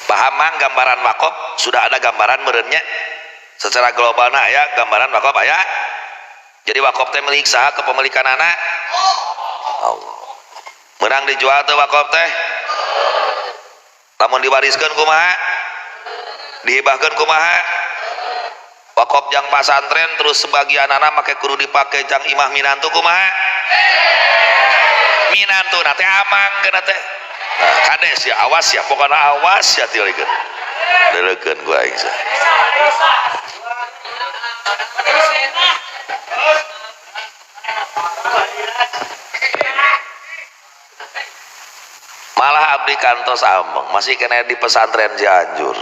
Paham mang gambaran wakaf? Sudah ada gambaran meureunnya secara global. Nah ya, gambaran wakaf aya. Jadi wakaf teh milik saha kepemilikanana? Allah. Menang dijual teh wakaf teh? Lamun diwariskeun kumaha? Dihibahkeun kumaha? Wakaf jang pasantren terus sebagian anak make kudu dipake jang imah minantu kumaha? Minantu nate amang kena teh. Nah, kades ya, awas ya, pokoknya awas ya tilikeun. Leulekeun gua aing sah. Malah abdi kantos ameng masih kena di pesantren Cianjur.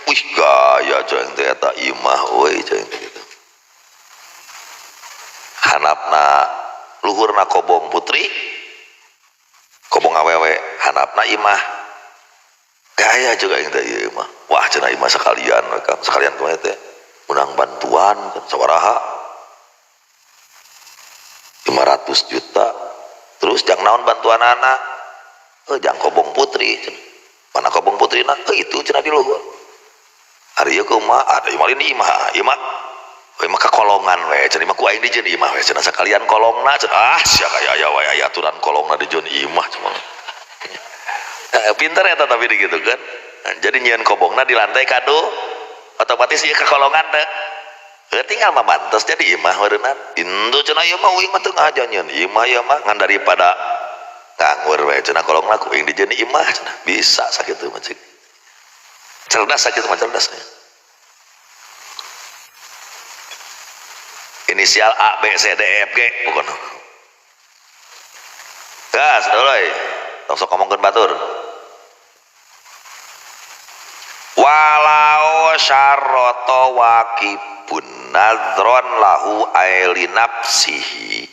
Wih gaya coy teh eta imah euy coy teh gitu. Hanapna luhurna kobong putri, kobong awewe, hanapna imah. Gaya juga yang teh ieu imah. Wah cenah imah sekalian Kang, sekalian kumaha teh? Menang bantuan sabaraha? 500 juta. Terus jang naon bantuan anak? Jang kobong putri cenah. Mana kobong putri na? Itu cenah di luhur. Ari ieu kumaha? Ada imah ini imah, imah. Oh, imah kakolongan we, cenah imah ku aing dijieun imah we, cenah sakalian kolongna cenah. Ah, sia kaya aya wae aya aturan kolongna dijieun imah cuma. Pinter eta tapi digitu kan. Nah, jadi nyieun kobongna di lantai kadu otomatis ieu kakolongan teh. Tinggal mah mantes jadi imah meureunna. Intu cenah ieu mah uing mah teu ngaja nyieun imah ieu mah ngan daripada nganggur we cenah kolongna ku aing dijieun imah cenah. Bisa sakitu mah cik. Cerdas sakitu mah cerdas ya. Inisial A B C D E F G pokona. Gas doloy. Tong sok ngomongkeun batur. Walau syarata waqibun nadron lahu aili nafsihi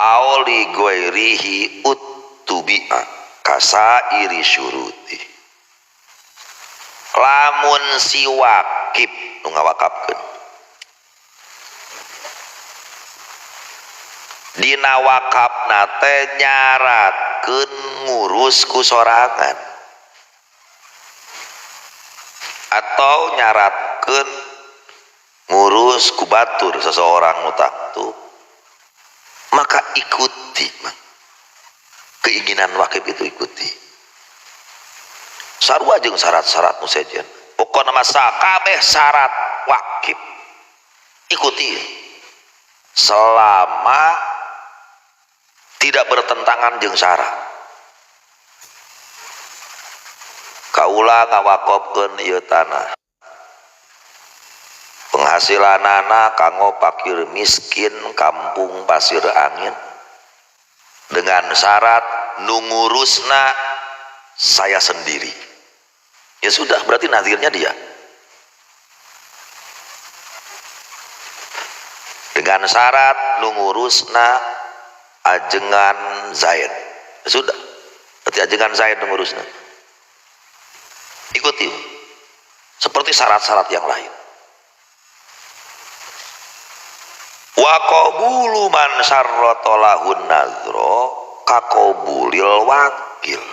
aw li ghairihi uttubi'a kasairi syuruti. Lamun si wakib nu ngawakafkeun dina wakafna teh nyaratkeun ngurus ku sorangan atau nyaratkeun ngurus ku batur seseorang nu tangtu, maka ikuti keinginan wakif itu, ikuti sarua jeung syarat-syarat nu sejen. Pokona mah sakabeh syarat wakif ikuti selama tidak bertentangan jeung syarat. Kaula ngawakofkeun ieu tanah, penghasilanana kanggo fakir miskin kampung Pasir Angin, dengan syarat nu ngurusna saya sendiri. Ya sudah, berarti nazirnya dia. Dengan syarat nu ngurusna ajengan Zaid. Ya sudah, berarti ajengan Zaid nu ngurusna. Ikuti seperti syarat-syarat yang lain. Wa qabulu man syarrata lahun nazra kaqabulil wakil.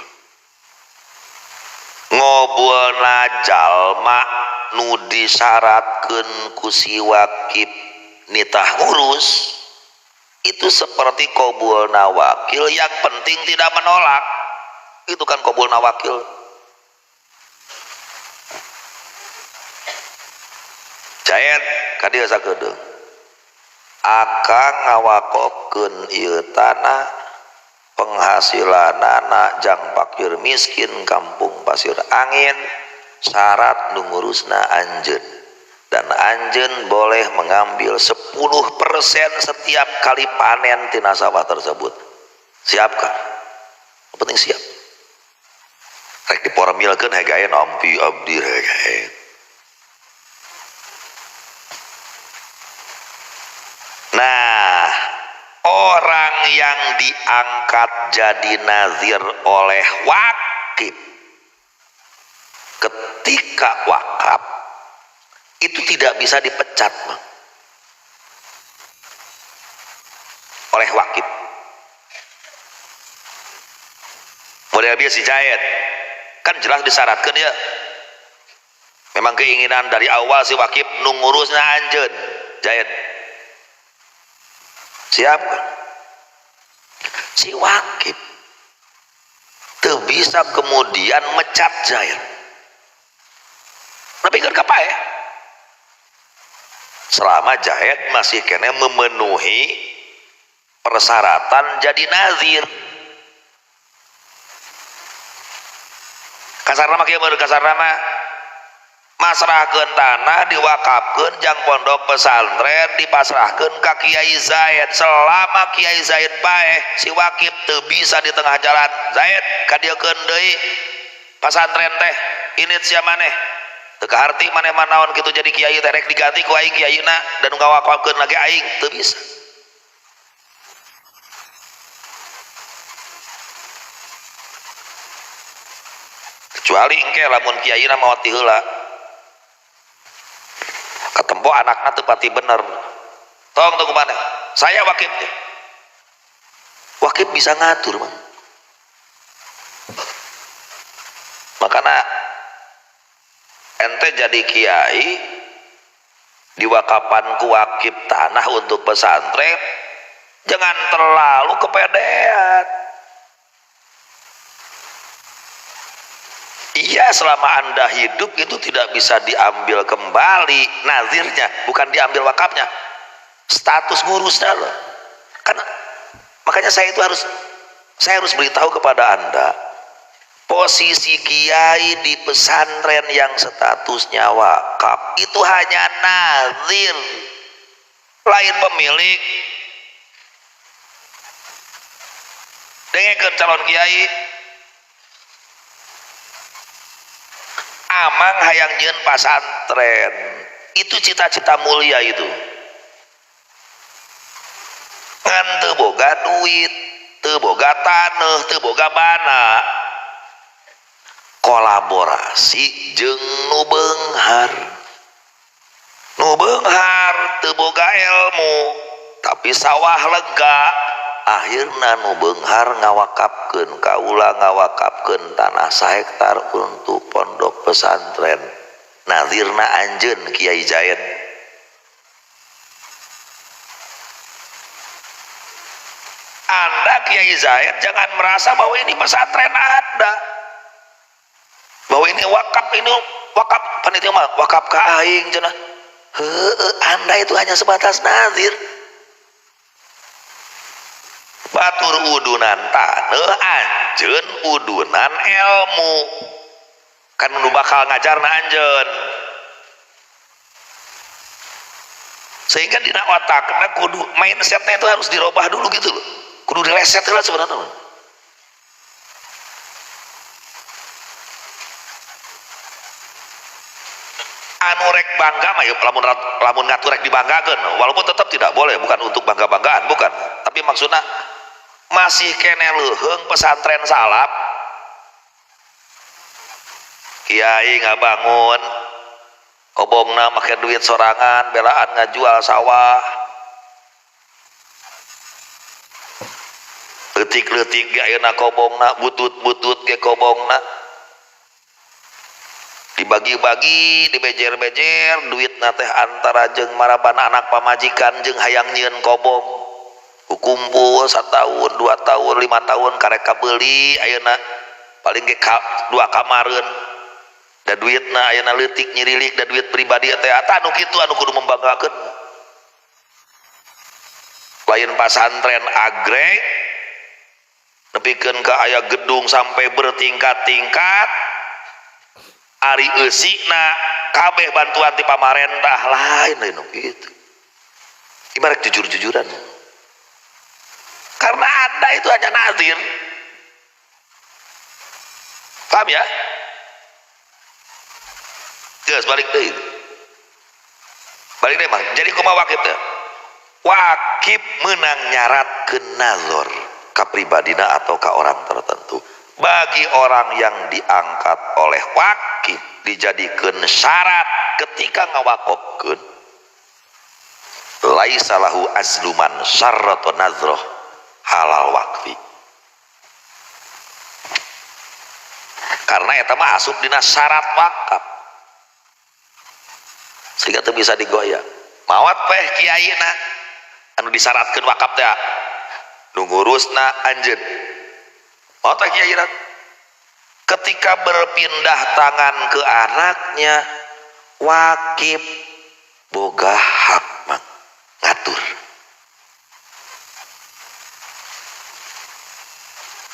Ngobulna jalma nu disyaratkeun ku si wakib nitah ngurus itu seperti qabulna wakil, yang penting tidak menolak. Itu kan qabulna wakil. Jaet ka dieu sakedeung. Akang ngawakofkeun ieu tanah penghasilanana jang fakir miskin kampung Pasir Angin, syarat nu ngurusna anjeun, dan anjeun boleh mengambil 10% setiap kali panen tina sawah tersebut. Siapkah? Yang penting siap. Rek dipormilkeun hegae nampi abdi hegae. Nah, orang yang diangkat jadi nazir oleh wakif ketika wakaf itu tidak bisa dipecat, Bang, oleh wakif. Model biasa si Jaet, Kan jelas disyaratkan ya. Memang keinginan dari awal si wakif nu ngurusna anjeun Zaid. Siap kan? Si wakif teu bisa kemudian mecat Zaid. Tapi kan kapae? Selama Zaid masih kene memenuhi persyaratan jadi nazir. Kasarna mah kieu meureun, kasarna mah masrahkeun tanah diwakafkeun jang pondok pesantren dipasrahkeun ka Kiai Zaid. Selama Kiai Zaid paeh, si wakif teu bisa di tengah jalan. Zaid kadieukeun deui pasantren teh, init sia maneh. Teu kaharti maneh mah naon kitu jadi kiai teh, rek diganti ku aing kiaina dan ngawakafkeun lagi aing, teu bisa. Kecuali engke lamun kiaina maot ti heula. Katempo anakna teu pati bener. Tong tunggu maneh. Saya wakif teh. Wakif bisa ngatur, Mang. Makana ente jadi kiai diwakapan ku wakif tanah untuk pesantren, jangan terlalu kepedean. Iya, selama Anda hidup itu tidak bisa diambil kembali nazirnya, bukan diambil wakafnya, status ngurusnya loh. Karena makanya saya harus beritahu kepada Anda, posisi kiai di pesantren yang statusnya wakaf itu hanya nazir, lain pemilik. Dengekeun calon kiai, amang hayang nyieun pasantren, itu cita-cita mulia itu. Ngan teu boga duit, teu boga taneuh, teu boga bana. Kolaborasi jeung nu beunghar. Nu beunghar teu boga ilmu, tapi sawah lega. Akhirna nu beunghar ngawakafkeun kaula, ngawakafkeun tanah sahektar untuk pondok pesantren. Nazirna anjeun Kiai Zaid. Anda Kiai Zaid jangan merasa bahwa ini pesantren Anda, bahwa ini wakaf, ini wakaf panitia mah wakaf ka aing cenah. Heueuh, Anda itu hanya sebatas nazir. Batur udunan taneuh, anjeun udunan ilmu. Kan nu bakal ngajarna anjeun. Sehingga dina otakna kudu mindsetnya itu harus dirubah dulu gitu loh. Kudu direset lah sebenarnya. Anu rek bangga mah ya, lamun ngatur rek dibanggakeun, walaupun tetap tidak boleh, bukan untuk bangga-banggaan, bukan. Tapi maksudna masih kene leuheung pesantren salaf. Kiai ngabangun kobongna make duit sorangan, belaan ngajual sawah. Leutik-leutik ge ayeuna kobongna, butut-butut ge kobongna. Dibagi-bagi, dibejer-bejer, duitna teh antara jeung maraban anak pamajikan jeung hayang nyieun kobong. Kukumpul 1 tahun, 2 tahun, 5 tahun karek kabeuli ayeuna paling ge 2 kamareun. Da duitna ayeuna leutik nyirilik, da duit pribadi teh ata anu kitu anu kudu membanggakeun. Lain pasantren agreng nepikeun ka aya gedung sampai bertingkat-tingkat, ari eusina kabeh bantuan ti pamarentah, lain lain nu kitu. Ibarat jujur-jujuran. Karena Anda itu hanya nazir. Paham ya? Geus balik deui. Balik deui mah. Jadi kumaha wakif teh? Wakif menang nyaratkeun nazar ka pribadina atau ka orang tertentu. Bagi orang yang diangkat oleh wakif dijadikeun syarat ketika ngawakofkeun, laisa lahu azluman syarratu nazroh halal wakfi. Karena eta mah asup dina syarat wakaf. Sehingga teu bisa digoyang. Maot peh kiaina anu disyaratkeun wakaf teh nu ngurusna anjeun. Maot teh kiaina. Ketika berpindah tangan ke anaknya, wakif boga hak mang ngatur.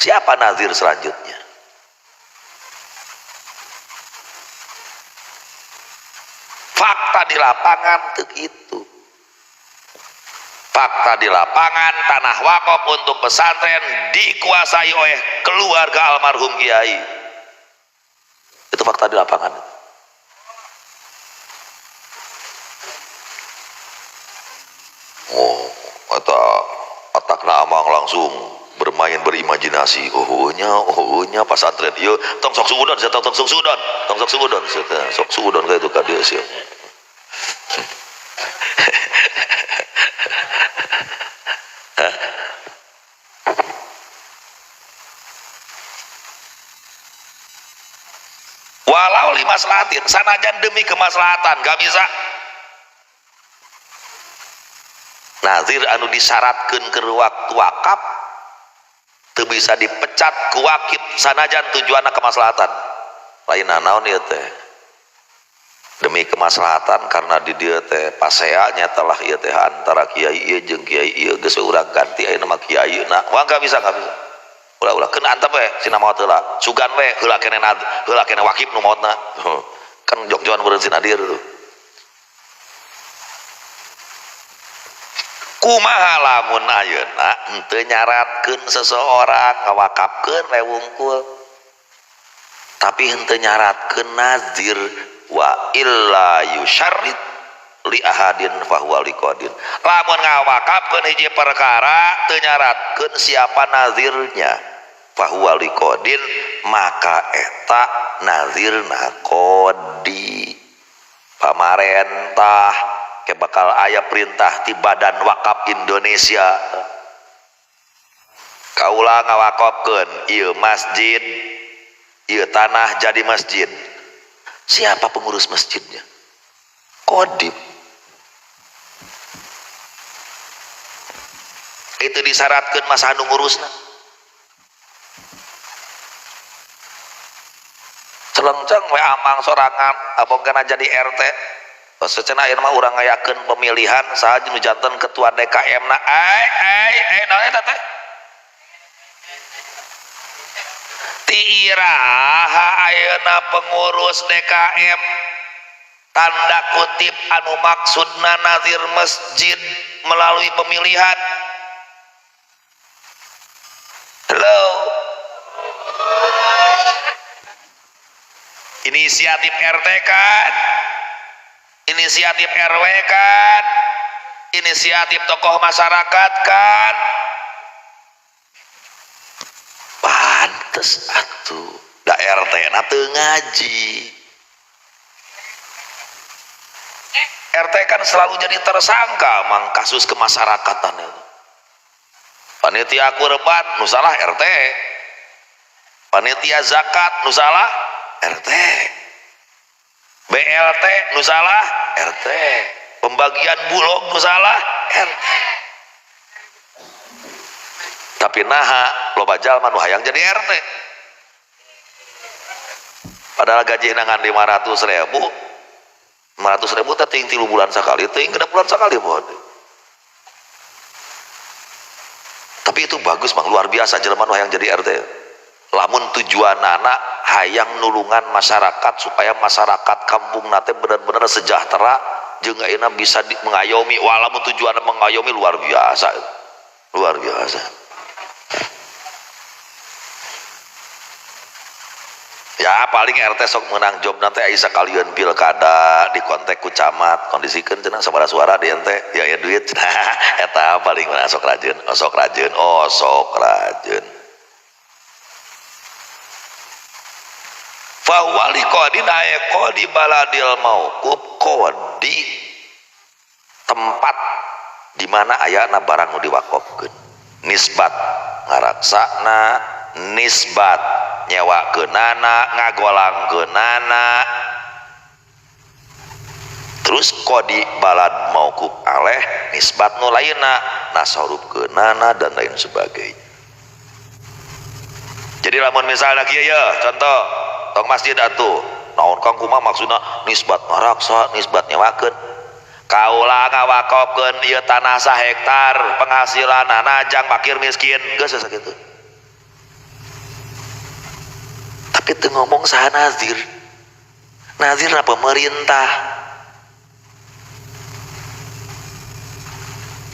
Siapa nazir selanjutnya? Fakta di lapangan teu kitu. Fakta di lapangan tanah wakaf untuk pesantren dikuasai oleh keluarga almarhum kiai. Itu fakta di lapangan. Oh, atau otakna amang langsung bermain berimajinasi. Oh nya pesantren ieu tong sok suudon, saya tong sok suudon, tong sok suudon, sok suudon ka itu ka dieu sia. Walau limaslahatin, sanajan demi kemaslahatan gak bisa. Nazir anu disyaratkeun keur waktu wakaf teu bisa dipecat ku wakif sanajan tujuanna kemaslahatan. Lain naon ieu teh? Demi kemaslahatan karena di dieu teh pasea nya telah ieu teh antara kiai ieu jeung kiai ieu geus urang ganti ayeuna mah kiai na. Wah gak bisa, gak bisa. Ulah-ulah keun antep we sina maot heula. Sugan we heula keneh heula keneh wakif nu maotna. Kan jogjoan meureun si Nadir tuh. Kumaha lamun ayeuna henteu nyaratkeun seseorang ngawakafkeun we wungkul. Tapi henteu nyaratkeun nazir wa illa yusharrit li ahadin fahuwa liqadin. Lamun ngawakafkeun hiji perkara teu nyaratkeun siapa nazirnya fahuwa liqadin, maka eta nazirna qadi. Pamarentah ke bakal aya perintah ti Badan Wakaf Indonesia. Kaula ngawakafkeun ieu masjid, ieu tanah jadi masjid. Siapa pengurus masjidnya? Kodim. Itu disyaratkan masa anu ngurusna. Celengceng we amang sorangan abong kana jadi RT. Secenah ayeuna mah urang ngayakeun pemilihan saha nu janten ketua DKM na. Ai naon eta teh? Ti iraha ayeuna pengurus DKM tanda kutip anu maksudna nazir masjid melalui pemilihan. Halo. Inisiatif RT kan, inisiatif RW kan, inisiatif tokoh masyarakat kan. Pantes atuh da RT na teu ngaji. RT kan selalu jadi tersangka mang kasus kemasyarakatan itu. Panitia kurban nu salah RT, panitia zakat nu salah RT, BLT nu salah RT, pembagian bulog nu salah RT. Tapi naha loba jalma nu hayang jadi RT. Padahal gaji ngan 500.000, 500.000 teh ting 3 bulan sekali, ting 6 bulan sekali poho. Tapi itu bagus bang, luar biasa jelema nu hayang jadi RT. Lamun tujuanana hayang nulungan masyarakat supaya masyarakat kampung nate benar-benar sejahtera jeung ayeuna bisa mengayomi. Walamun tujuanna mengayomi luar biasa. Luar biasa. Ya paling RT sok menang job nanti aya sakalian pilkada di kontak ku camat kondisikeun cenah sabaraha suara di ente ya ya duit cenah eta paling menang sok rajin, oh, sok rajin, oh sok rajin. Fa wali qadin ay qadi baladil mauquf, qadi tempat di mana ayana barang nu diwakofkeun. Nisbat ngaraksana, nisbat nyewakeunana, ngagolangkeunana. Terus kodi balad mauquf alaih nisbat nu lainna, nasarufkeunana dan lain sebagainya. Jadi lamun misalnya kieu ya, contoh tong masjid atuh, naon Kang kumaha maksudna nisbat ngaraksa, nisbat nyewakeun. Kaula ngawakofkeun ieu tanah sahektar, penghasilanana jang fakir miskin, geus sakitu. Tapi teu ngomong saha nazir. Nazirna pemerintah.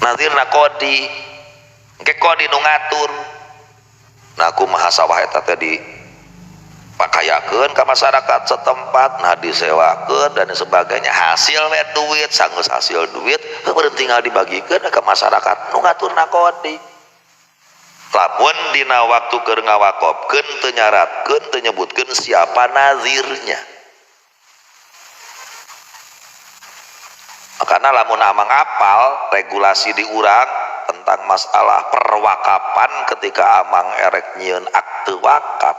Nazirna kodi. Engke kodi nu ngatur. Nah kumaha sawah eta teh dipakayakeun ka masyarakat setempat, nah disewakeun dan sebagainya, hasil we duit, sanggeus hasil duit heuh tinggal dibagikeun ka masyarakat nu ngaturna kodi. Lamun dina waktu keur ngawakofkeun teu nyaratkeun, teu nyebutkeun siapa nazirnya. Makana lamun amang apal regulasi di urang tentang masalah perwakapan ketika amang erek nyieun akte wakaf,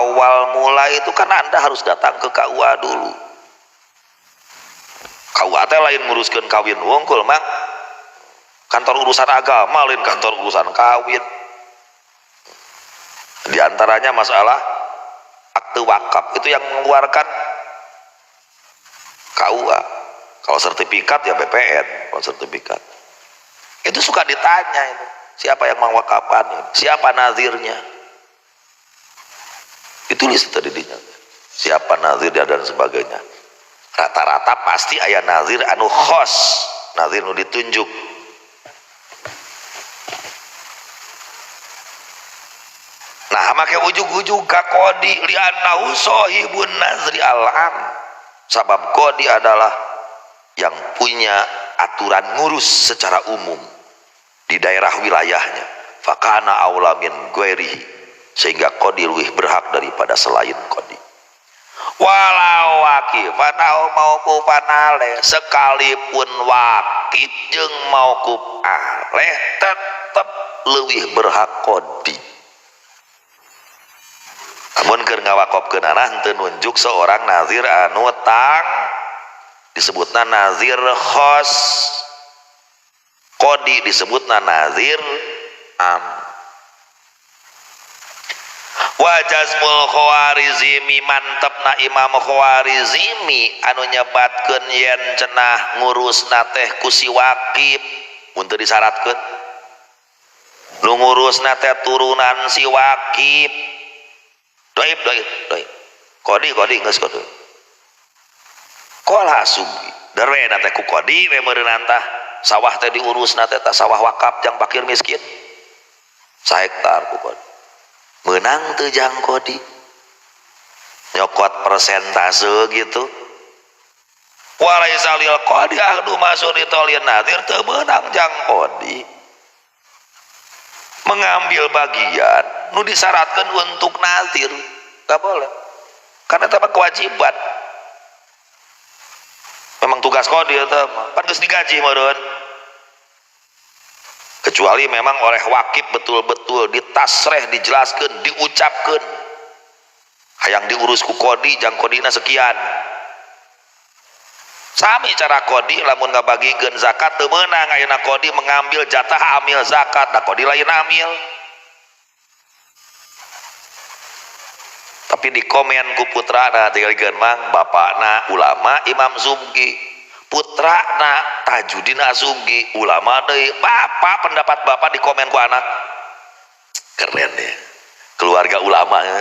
awal mula itu kan Anda harus datang ke KUA dulu. KUA teh lain nguruskeun kawin wungkul, Mang. Kantor urusan agama lain kantor urusan kawin. Di antaranya masalah akte wakaf itu yang mengeluarkan KUA. Kalau sertifikat ya BPN, kalau sertifikat. Itu suka ditanya itu, siapa yang mewakafkan, siapa nazirnya. Ditulis tadi dinya, siapa nazirnya dan sebagainya. Rata-rata pasti aya nazir anu khos, nazir nu ditunjuk. Nah, make ujug-ujug ka kodi li'annahu sahibun nazri al-am. Sabab kodi adalah yang punya aturan ngurus secara umum di daerah wilayahnya. Fakana aula min ghairihi, sehingga kodi lebih berhak daripada selain kodi. Walau wakifan au mauqufan alaih, sekalipun wakif jeung mauquf alaih tetep leuwih berhak kodi. Lamun keur ngawakofkeunana henteu nunjuk seorang nazir anu tang, disebutna nazir khos. Kodi disebutna nazir am. Wa jazmul Khwarizmi, mantepna Imam Khwarizmi anu nyebatkeun yen cenah ngurusna teh ku si wakif, mun teu disyaratkeun nu ngurusna teh turunan si wakif. Doib doib doib. Kodi kodi geus kodi. Qala Subki darwena teh ku kodi we meureunana tah sawah teh diurusna teh sawah wakaf jang fakir miskin sahektar ku kodi. Menang teu jang kodi nyokot persentase gitu. Walaisa lil qadi ahdu masurita lin nazir, teu meunang jang kodi mengambil bagian nu disyaratkeun untuk nazir, gak boleh karena itu kewajiban. Memang tugas kodi eta mah pan geus digaji meureun. Kecuali memang oleh wakif betul-betul ditasreh, dijelaskan, diucapkan hayang diurus ku kodi jang kodina sekian. Sami cara kodi lamun ngabagikeun zakat teu meunang ayeuna kodi mengambil jatah amil zakat, da kodi lain amil. Tapi di komen ku putrana tinggalikeun mang bapakna ulama Imam Subki, putrana Tajudin Asubki ulama deui. Bapak pendapat bapak di komen ku anak. Keren ya. Keluarga ulama ya.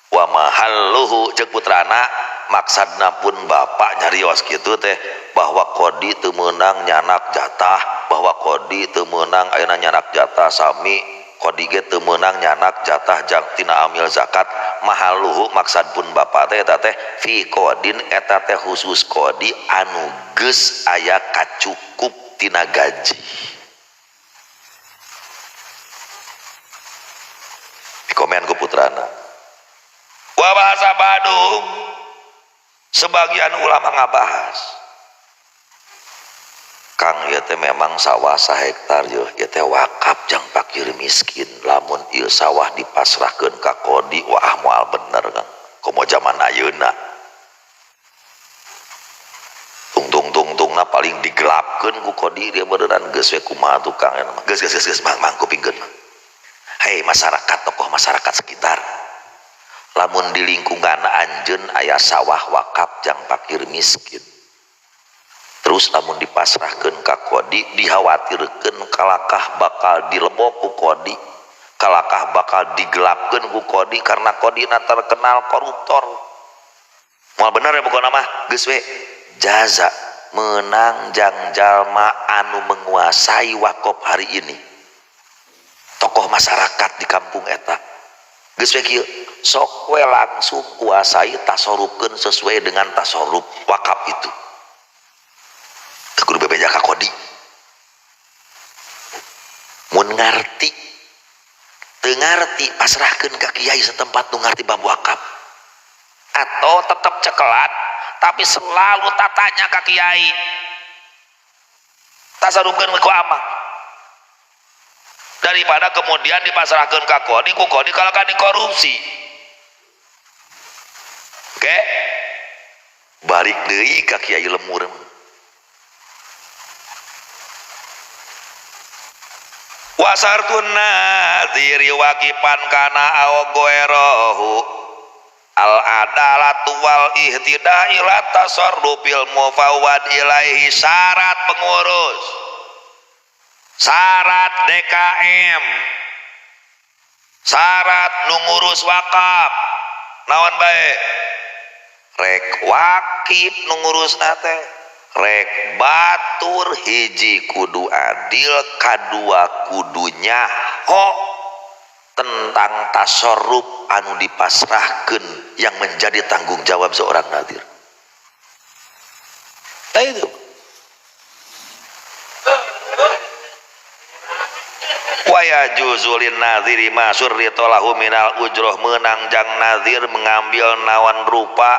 Wa mahalluhu ceuk putrana maksadna pun bapak nyarios kitu teh bahwa kodi teu meunang nyanak jatah, bahwa kodi teu meunang ayeuna nyanak jatah sami kodi ge teu meunang nyanak jatah jang tina amil zakat. Mahalluhu maksad pun bapak teh eta teh fi kodin eta teh khusus kodi anu geus aya kacukup tina gaji. Di komen ku putrana. Wa bahasa Badung sebagian ulama ngabahas Kang ieu teh memang sawah sahektar yeuh, ieu teh wakaf jang fakir miskin. Lamun ieu sawah dipasrahkeun ka kodi wah moal bener Kang. Komo zaman ayeuna. Tungtung-tungtungna paling digelapkeun ku kodi dia beneran geus we kumaha tukang mah. Geus geus geus mang mang kupingkeun. Hei masyarakat, tokoh masyarakat sekitar. Lamun di lingkungan anjeun aya sawah wakaf jang fakir miskin. Terus lamun dipasrahkeun ka kodi dikhawatirkeun kalakah bakal dilebok ku kodi, kalakah bakal digelapkeun ku kodi karena kodina terkenal koruptor. Moal bener ya pokona mah geus we jaza menang jang jalma anu menguasai wakaf hari ini. Tokoh masyarakat di kampung eta geus we kieu sok we langsung kuasai tasarrufkeun sesuai dengan tasarruf wakaf itu. Kudu bebeja ka kodi. Mun ngarti teu ngarti pasrahkeun ka kiai setempat nu ngarti bab wakaf. Atau tetep cekelat tapi selalu tatanya ka kiai. Tasarrufkeun ku amang. Daripada kemudian dipasrahkeun ka kodi, ku kodi kalau kan dikorupsi. Oke? Balik deui ka kiai lemur. Wasartun nadhiri wakipan kana aw goerohu al adalatu wal ihtida ila tasarrufil mufawwad ilaihi. Syarat pengurus, syarat DKM, syarat nu ngurus wakaf naon bae rek wakif nu ngurusna teh rek batur hiji kudu adil, kadua kudu nyaho tentang tasarruf anu dipasrahkeun yang menjadi tanggung jawab seorang nadir. Nah itu. Wa yajuzu lin nadhiri ma surrita lahu minal ujroh, meunang jang nadhir mengambil nawan rupa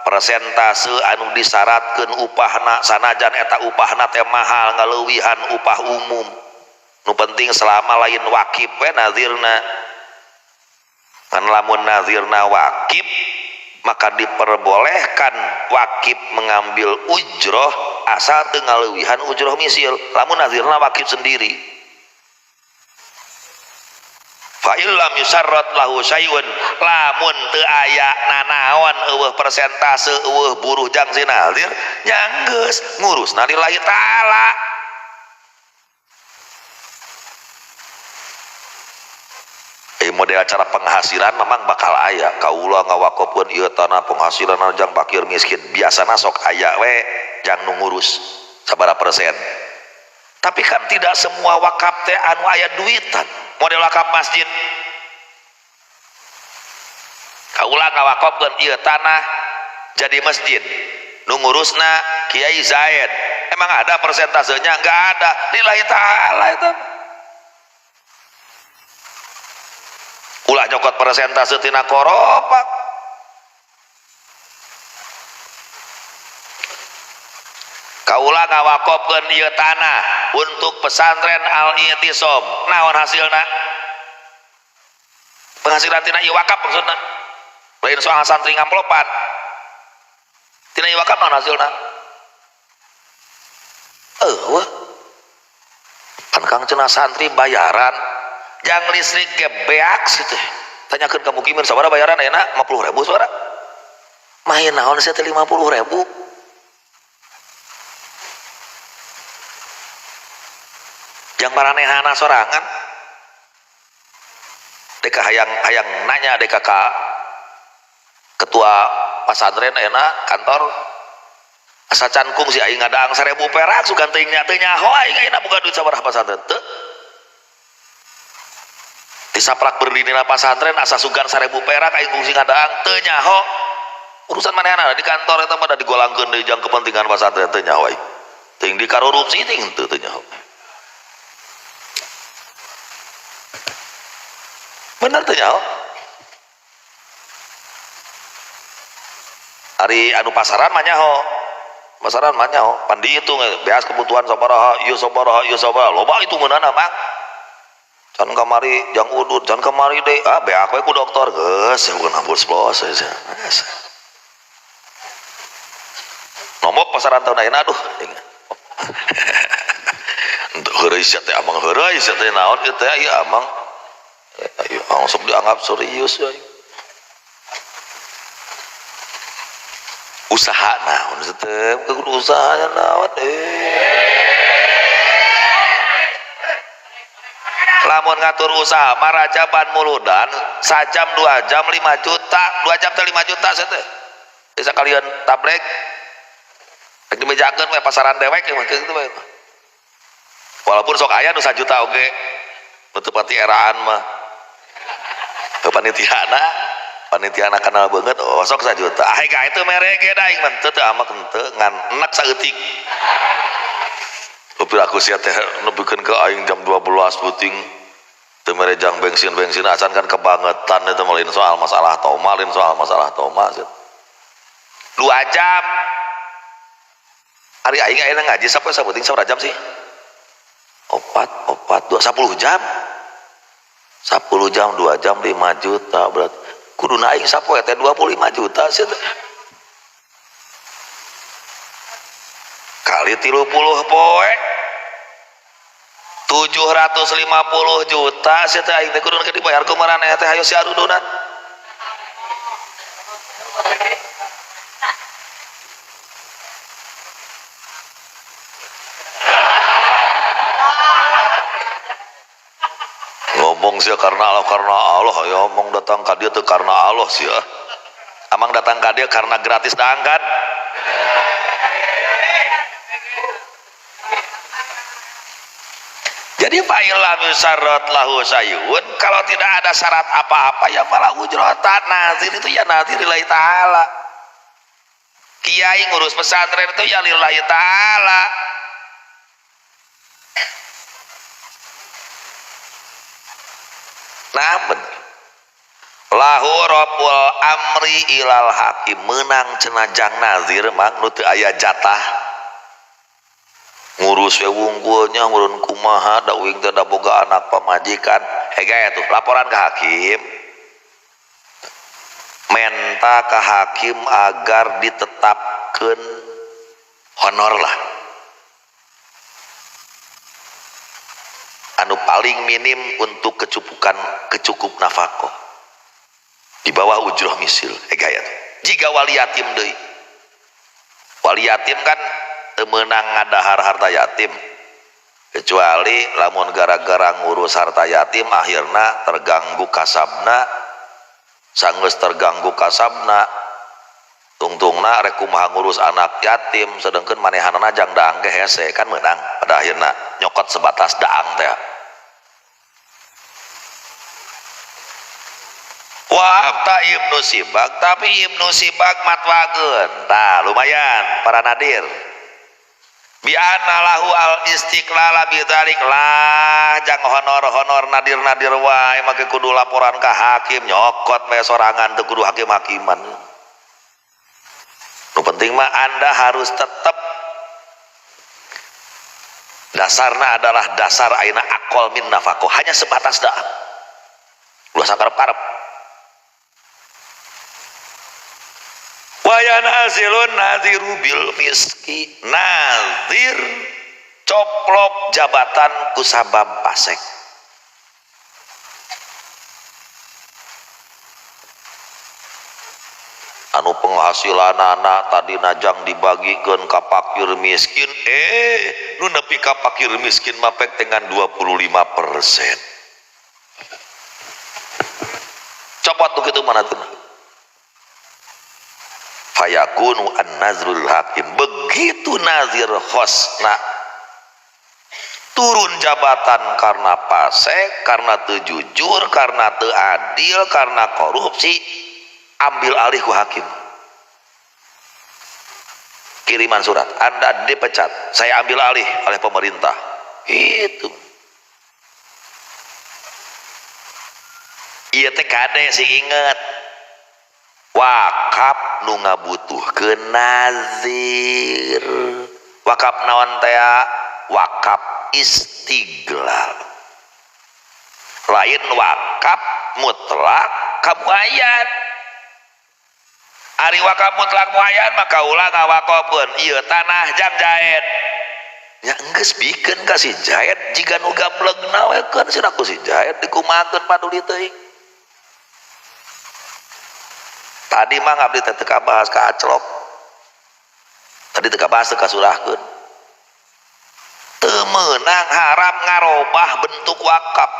persentase anu disyaratkeun upahna sanajan eta upahna teh mahal ngaleuwihan upah umum. Nu penting selama lain wakif we nazirna. Kan lamun nazirna wakif maka diperbolehkan wakif mengambil ujroh asal teu ngaleuwihan ujroh misil. Lamun nazirna wakif sendiri. Fa illam yusarrat lahu syai'un, lamun teu aya nanaon eueuh persentase eueuh buruh jang si nazir nya geus ngurusna lillahi taala. Model cara penghasilan memang bakal aya. Kaula ngawakopkeun ieu tanah penghasilan jang fakir miskin biasana sok aya we jang nu ngurus sabaraha persen. Tapi kan tidak semua wakaf teh anu aya duitan. Model wakaf masjid, kaula ngawakopkeun ieu tanah jadi masjid nu ngurusna Kiai Zaid, emang ada persentasenya? Enggak ada. Lillahi ta'ala itu. Ulah nyokot persentase tina koropak. Kaula ngawakopkeun ieu tanah untuk pesantren Al-I'tisom, naon hasilna? Penghasilan tina ieu wakaf maksudna, lain soal santri ngamplopan. Tina ieu wakaf naon hasilna? Eueuh kan Kang cenah santri bayaran jang listrik ge beak situ. Tanyakeun ka mukimin sabaraha bayaran ayeuna? 50.000 sabaraha? Main naon sia teh 50.000? Jang maranehana sorangan deka hayang nanya deka ka ketua pesantren ayeuna kantor asa can kungsi aing ngadaang 1000 perak sugan teuing nya teu nyaho aing ayeuna boga duit sabaraha pesantren teu disaprak berdinina pesantren asa sugan 1000 perak aing kungsi ngadaang teu nyaho urusan manehana di kantor eta mah da digolangkeun deui jang kepentingan pesantren teu nyaho aing teuing dikarorupsi teuing teu nyaho. Bener teu nyaho? Ari anu pasaran mah nyaho. Pasaran mah nyaho, pan dihitung beas kebutuhan sabaraha, ieu sabaraha, ieu sabaraha. Loba hitungeunana mang. Can kamari jang udud, can kamari deui. Ah beak we ku dokter geus bukan hapus bos. Nomok pasaran tahun ayeuna aduh. Untuk heureuy sia teh amang heureuy sia teh naon ieu teh ieu amang. Ieu langsung dianggap serius ya. Usaha naon teh kudu usaha naon Lamun ngatur usaha mah rajaban muludan sajam 2 jam 5 juta, 2 jam teh 5 juta sia teh. Bisa kalian tablek rek dibejakeun we pasaran dewek mah kitu we. Walaupun sok aya nu 1 juta oge. Nu teu pati eraan mah. Panitiana, panitiana kenal banget, oh sok 1 juta. Ah ga itu mere ge da aing mah teu teu amak henteu ngan enak saeutik. Upir aku sia teh nepikeun ka aing jam 12 peuting. Teu mere jang bensin-bensin acan kan kebangetan eta mah lain soal masalah toma, lain soal masalah toma. 2 jam. Ari aing ayeuna ngaji sampai sabuting sabaraha jam sih? 4, 4, 2, 10 jam. 10 jam, 2 jam 5 juta berarti. Kudu aing sapoe teh 25 juta sih teh. Kali 30 poe 750 juta sih teh aing teh kudu dibayar ku maraneh teh hayo si arudunan. Ngomong sih karena Allah, karena Allah, ya omong datang ka dia teh karena Allah sih ya. Amang datang ka dia karena gratis diangkat. Jadi fa'ilam yusarrat lahu sayun, kalau tidak ada syarat apa-apa ya fala ujrata. Nazir itu ya nazir lillahi ta'ala. Kiai ngurus pesantren itu ya lillahi ta'ala. Nah bener. Lahu rabbul amri ilal hakim, menang cenajang nazir mang nu teu aya jatah. Ngurus we wungkulnya ngurun kumaha da uing teh da boga anak pamajikan. Hege tuh laporan ke hakim. Menta ke hakim agar ditetapkeun honor lah. Anu paling minim untuk kecukupan, kecukup nafkah. Di bawah ujroh misil hege tuh. Jika wali yatim deui. Wali yatim kan teu meunang ngadahar harta yatim. Kecuali lamun gara-gara ngurus harta yatim akhirna terganggu kasabna, sanggeus terganggu kasabna, tungtungna rek kumaha ngurus anak yatim sedengkeun manehanana jang daang ge hese kan meunang pada akhirna nyokot sebatas daang teh. Wa abta Ibnu Sibak, tapi Ibnu Sibak matwakeun. Tah lumayan para nadir. Bi anna lahu al istiqlala bidzalik, lah jang honor-honor nadir-nadir wae make kudu laporan ka hakim nyokot we sorangan teu kudu hakim-hakiman. Nu penting mah Anda harus tetap dasarna adalah dasar ayeuna aqol min nafaqah, hanya sebatas daang. Ulah sakarep-karep. Wa yanazilun nadhiru bil fiski, nazir coplok jabatan kusabab pasek. Anu penghasilan anak tadi najang dibagikeun ka fakir miskin, nu nepi ka fakir miskin mah pek dengan 25%. Copot nu kitu mana tuh? Fayakunu an-nazrul hakim. Begitu nazir khosna turun jabatan karena pasek, karena teu jujur, karena teu adil, karena korupsi, ambil alih ku hakim. Kiriman surat, Anda dipecat, saya ambil alih oleh pemerintah. Itu. Ieu teh kade sih inget. Wakaf Wakaf nu ngabutuhkeun nazir. Wakaf naon teh? Wakaf istiglal. Lain wakaf mutlak kamuayan. Ari wakaf mutlak muayan maka ulah ngawakofkeun ieu tanah jang Jaed. Ya enggeus bikeun ka si Jaed jiga nu gablegna we keun sirah ku si Jaed dikumahakeun paduli teuing. Tadi mah abdi teh teu kabahas ka aclok. Tadi teu kabahas teu kasurahkeun. Teu meunang haram ngarobah bentuk wakaf.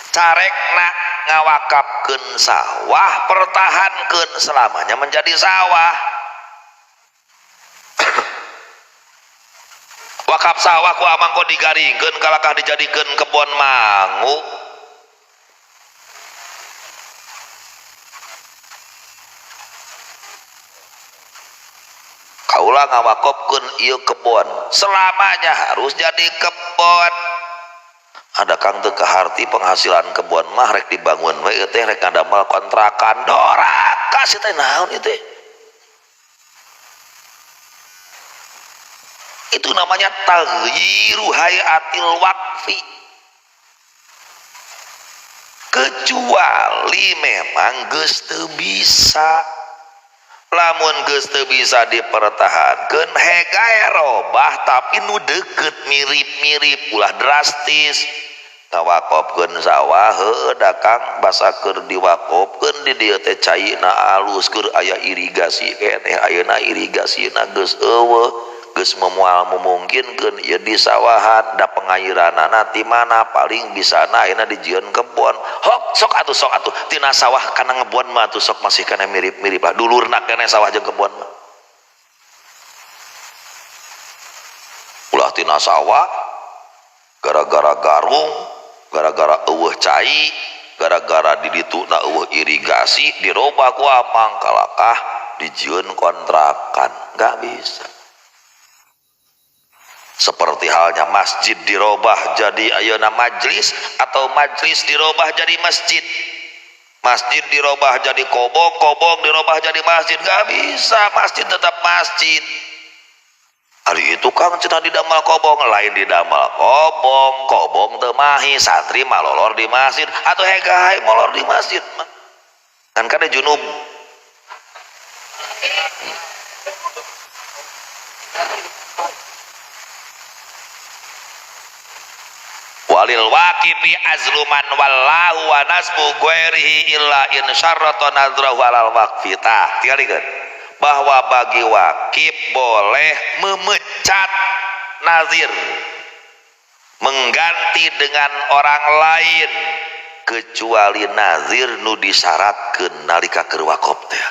Carekna ngawakafkeun sawah pertahankeun selamanya menjadi sawah. Wakaf sawah ku amang kok digaringkeun kalakah dijadikeun kebon mangu. Kaula ngawakafkeun ieu kebon selamanya harus jadi kebon. Ada kang teu kaharti penghasilan kebon mah rek dibangun we ieu teh rek ngadamel kontrakan doraka si teh naon ieu teh. Itu namanya taghyiru hayatil waqfi. Kecuali memang geus teu bisa. Lamun geus teu bisa dipertahankeun hegae robah tapi nu deukeut mirip-mirip ulah drastis. Ngawakofkeun sawah heueuh da kang basa keur diwakofkeun di dieu teh caina alus keur aya irigasi keneh ayeuna irigasina geus eueuh geus moal memungkinkeun ieu di sawahan da pengairanana ti mana paling bisana ayeuna dijieun kebon. Hok sok atuh tina sawah kana ngebon mah atuh sok masih kana mirip-mirip lah dulurna keneh sawah jeung kebon mah. Ulah tina sawah gara-gara garung, gara-gara eueuh cai, gara-gara di dituna eueuh irigasi dirobah ku amang kalakah dijieun kontrakan, nggak bisa. Seperti halnya masjid dirobah jadi ayeuna majlis atau majlis dirobah jadi masjid. Masjid dirobah jadi kobong, kobong dirobah jadi masjid, nggak bisa, masjid tetap masjid. Ari itu kang cenah didamel kobong, lain didamel kobong, kobong teu mahi, santri malolor di masjid atau hegahe molor di masjid mah. Kan kada junub. Walil waqifi azluman wallahu wa nasbu ghairihi illa in syarrata nadrahu alal waqfi. Tah, tingalikeun bahwa bagi wakif boleh memecat nazir, mengganti dengan orang lain kecuali nazir nu disyaratkeun nalika keur wakaf teh.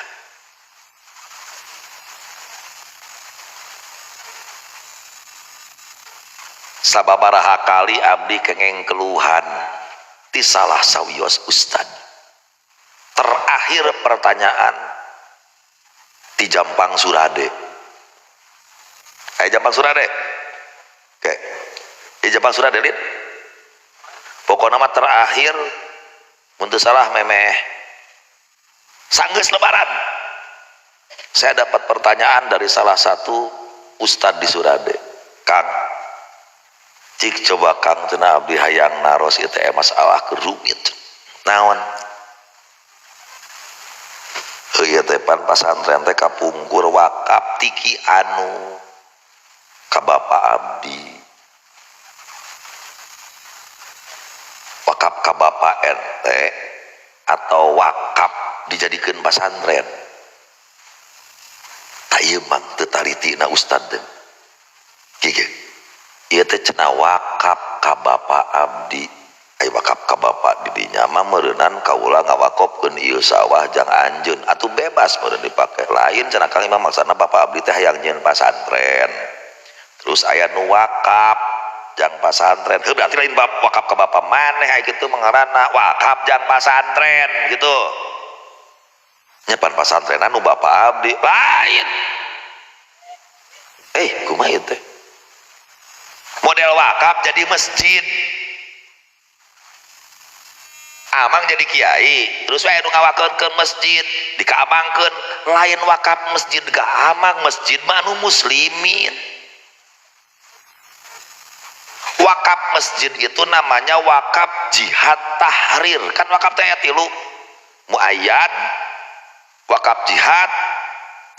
Sababaraha kali abdi kengeng keluhan ti salah sawios ustad. Terakhir pertanyaan ti Jampang Surade. Aya Jampang Surade? Oke. Di Jampang Surade lin. Pokona mah terakhir mun teu salah memeh sanggeus lebaran. Saya dapat pertanyaan dari salah satu ustad di Surade. Kang, cik coba kang cenah abdi hayang naros ieu teh masalah kerumit. Naon? Ieu teh pan pasantren teh kapungkur wakaf tiki anu ka bapa abdi. Wakaf ka bapa ente atau wakaf dijadikeun pasantren. Tah ieu mah teu talitina ustad teh. Kieu. Ieu teh cenah wakaf ka bapa abdi. Ai wakaf ka bapa di dinya mah meureunan kaula ngawakofkeun ieu sawah jang anjeun atuh bebas meureun dipake. Lain cenah Kang Imam maksana bapa abdi teh hayang nyieun pasantren. Terus aya nu wakaf jang pasantren. Heuh berarti lain wakaf ka bapa maneh aya kitu mengarana wakaf jang pasantren gitu. Nya pan pasantrenan nu bapa abdi lain. Kumaha ieu teh? Model wakaf jadi masjid. Amang jadi kiai terus we anu ngawakeun masjid dikaamangkeun lain wakaf masjid ka amang, masjid mah anu muslimin. Wakaf masjid itu namanya wakaf jihad tahrir. Kan wakaf teh aya tilu, muayyan, wakaf jihad,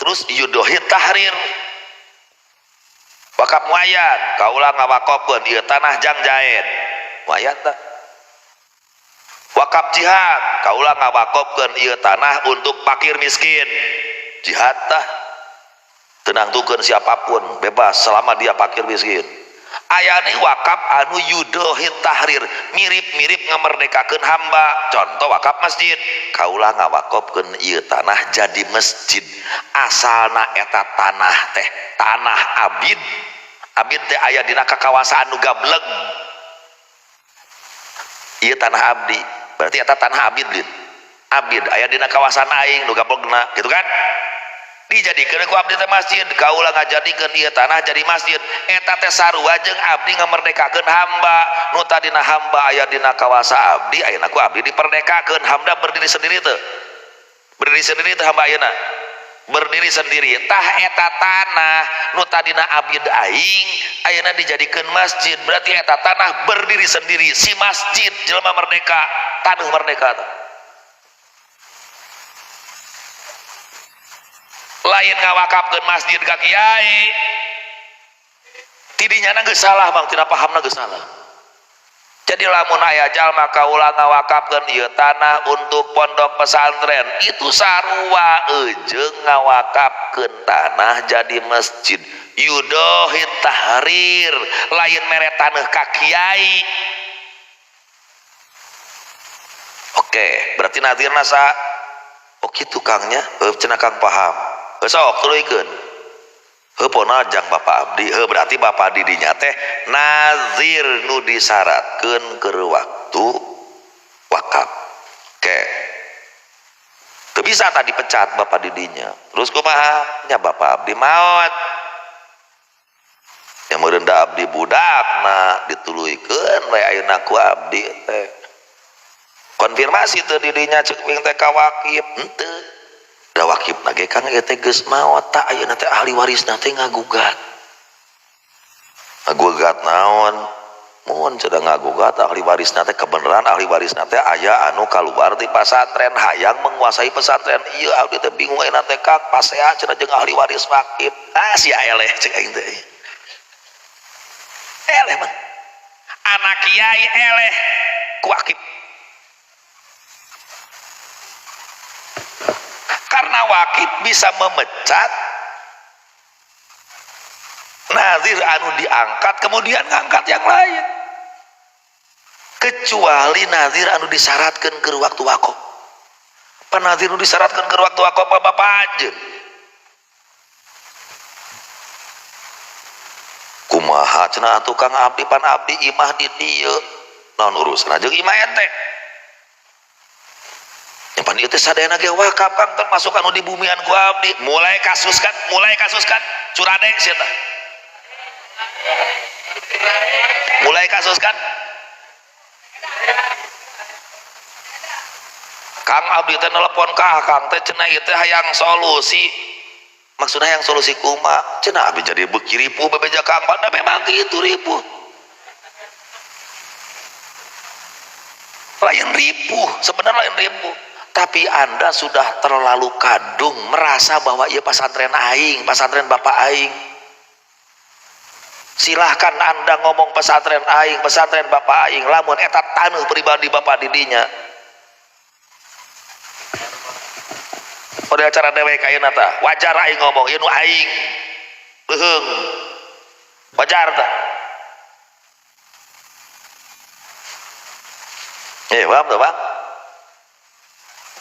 terus yudohi tahrir. Wakaf muayyan kaula ngawakofkeun ieu tanah jang jaen, muayyan tah. Wakaf jihad kaula ngawakofkeun ieu tanah untuk fakir miskin, jihad tah. Tenangtukeun siapapun bebas selama dia fakir miskin. Ayane wakaf anu yudohi tahrir, mirip-mirip ngamerdekakeun hamba. Contoh wakaf masjid, kaula ngawakofkeun ieu tanah jadi masjid, asalna eta tanah teh tanah abid. Abid teh aya dina kakawasaan nu gableg. Ieu tanah abdi, berarti eta tanah abid lin. Abid aya dina kawasan aing nu gablegna gitu kan. Dijadikeun ku abdi teh masjid, kaula ngajadikeun ieu tanah jadi masjid. Eta teh sarua jeung abdi ngamerdekakeun hamba. Nu tadina hamba aya dina kawasa abdi, ayeuna ku abdi diperdekakeun. Hamba berdiri sendiri teu? Berdiri sendiri teu hamba ayeuna? Berdiri sendiri. Tah eta tanah nu tadina abid aing ayeuna dijadikeun masjid, berarti eta tanah berdiri sendiri si masjid jelema merdeka, taneuh merdeka teh. Lain ngawakafkeun masjid ka kiai tidinya na geus salah bang, tina pahamna geus salah. Jadi lamun aya jalma kaula ngawakafkeun ieu tanah untuk pondok pesantren, itu sarua jeung ngawakafkeun tanah jadi masjid. Yudohi tahrir, lain mere taneuh ka kiai. Oke, berarti nazirna sa oke tukangnya, heuh cenah Kang paham. Heuh sok tuluykeun. Heuh pona jang bapak abdi, heuh berarti bapak didinya teh nazir nu disyaratkeun keur waktu wakaf. Oke. Teu bisa tadi pecat bapak didinya. Terus kumaha? Nya bapak abdi maot. Nya meureun da abdi budakna dituluykeun we ayeuna ku abdi teh. Konfirmasi teu didinya ceuk ping teh ka wakif, henteu. Da wakifna ge Kang ieu teh geus maot, tah ayeuna teh ahli warisna teh ngagugat. Ngagugat naon? Mun cenah ngagugat ahli warisna teh kebenaran ahli warisna teh aya anu kaluar ti pasantren hayang menguasai pesantren. Ieu abdi teh bingung ayeuna teh Kang, pasea cenah jeung ahli waris wakif. Ah sia eleh cek aing teh. Eleh mah. Anak kiai eleh ku wakif. Karena wakif bisa memecat nazir anu diangkat kemudian ngangkat yang lain, kecuali nazir anu disyaratkan ke waktu wakaf. Panazir anu disyaratkan ke waktu wakaf bapak anjeun kumaha cenah tukang abdi pan abdi imah di dieu naon urusan jeung imah ente. Pan ieu teh sadayana ge wakaf Kang, termasuk anu di bumian ku abdi. Mulai kasus kan curade sia tah. Mulai kasus kan Kang abdi teh nelpon ka Kang teh cenah ieu teh hayang solusi. Maksudna hayang solusi kumaha? Cenah abdi jadi beuki ripuh bebeja Kang, padahal memang kitu ripuh. Lain ripuh, sebenarnya lain ripuh. Tapi Anda sudah terlalu kadung merasa bahwa ieu pasantren aing, pasantren bapak aing. Silahkan Anda ngomong pesantren aing, pesantren bapak aing, lamun eta taneuh pribadi bapak didinya. Pada acara dewek ayeuna tah, wajar aing ngomong ieu nu aing. Beuheung. Wajar tah. Paham tah, Bang?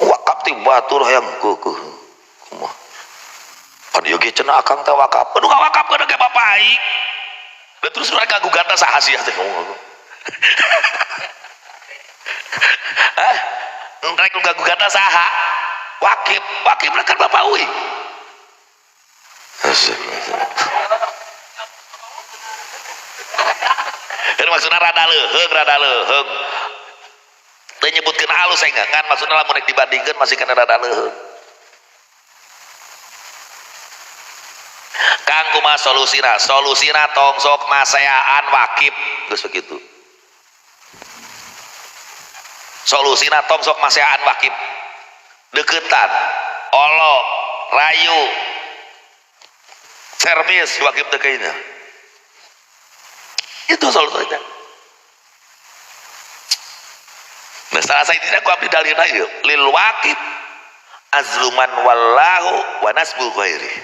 Wakaf ti batur hayang keukeuh. Kumaha? Pan ieu ge cenah akang teh wakaf. Aduh ngawakafkeun ge bapak aing. Da terus urang ngagugatna saha sia teh ngomong. Hah? Rek ngagugatna saha? Wakif, wakif kan bapak uing. Ini maksudnya rada leuheung, rada leuheung. Teu nyebutkeun alus saya ngan maksudna lamun rek dibandingkeun masih kena rada leuheung. Kang kumaha solusina? Solusina tong sok maseaan wakif geus begitu. Solusina tong sok maseaan wakif. Deketan, olo, rayu, servis wakif dekeunya. Itu solusinya. Nah, salah saya tidak ku abdi dalilna ieu lil waqif azluman wallahu wa nasbu ghairi.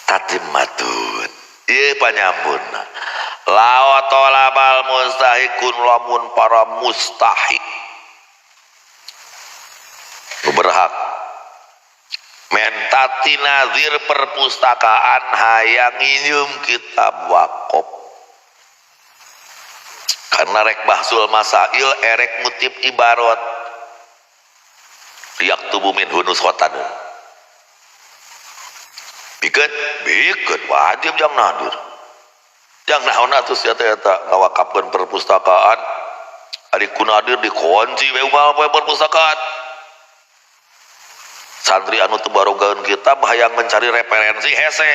Tatimmatun. Ieu panyambunna. La talabal mustahikun lamun para mustahik nu berhak mentati nazir perpustakaan hayang nginjeum kitab wakaf. Karena rek bahsul masail erek ngutip ibarat yaktubu min hunus khotan. Bikin wajib jang nadir. Jang naon atuh sia teh eta ngawakapkeun perpustakaan ari ku nadir dikunci we unggal poe perpustakaan. Santri anu teu barogaeun kitab hayang mencari referensi hese.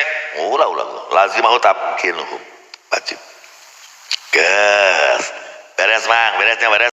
Ulah ulah lazimah tamkinuhum wajib. Gas. Beres mang, beresnya beres.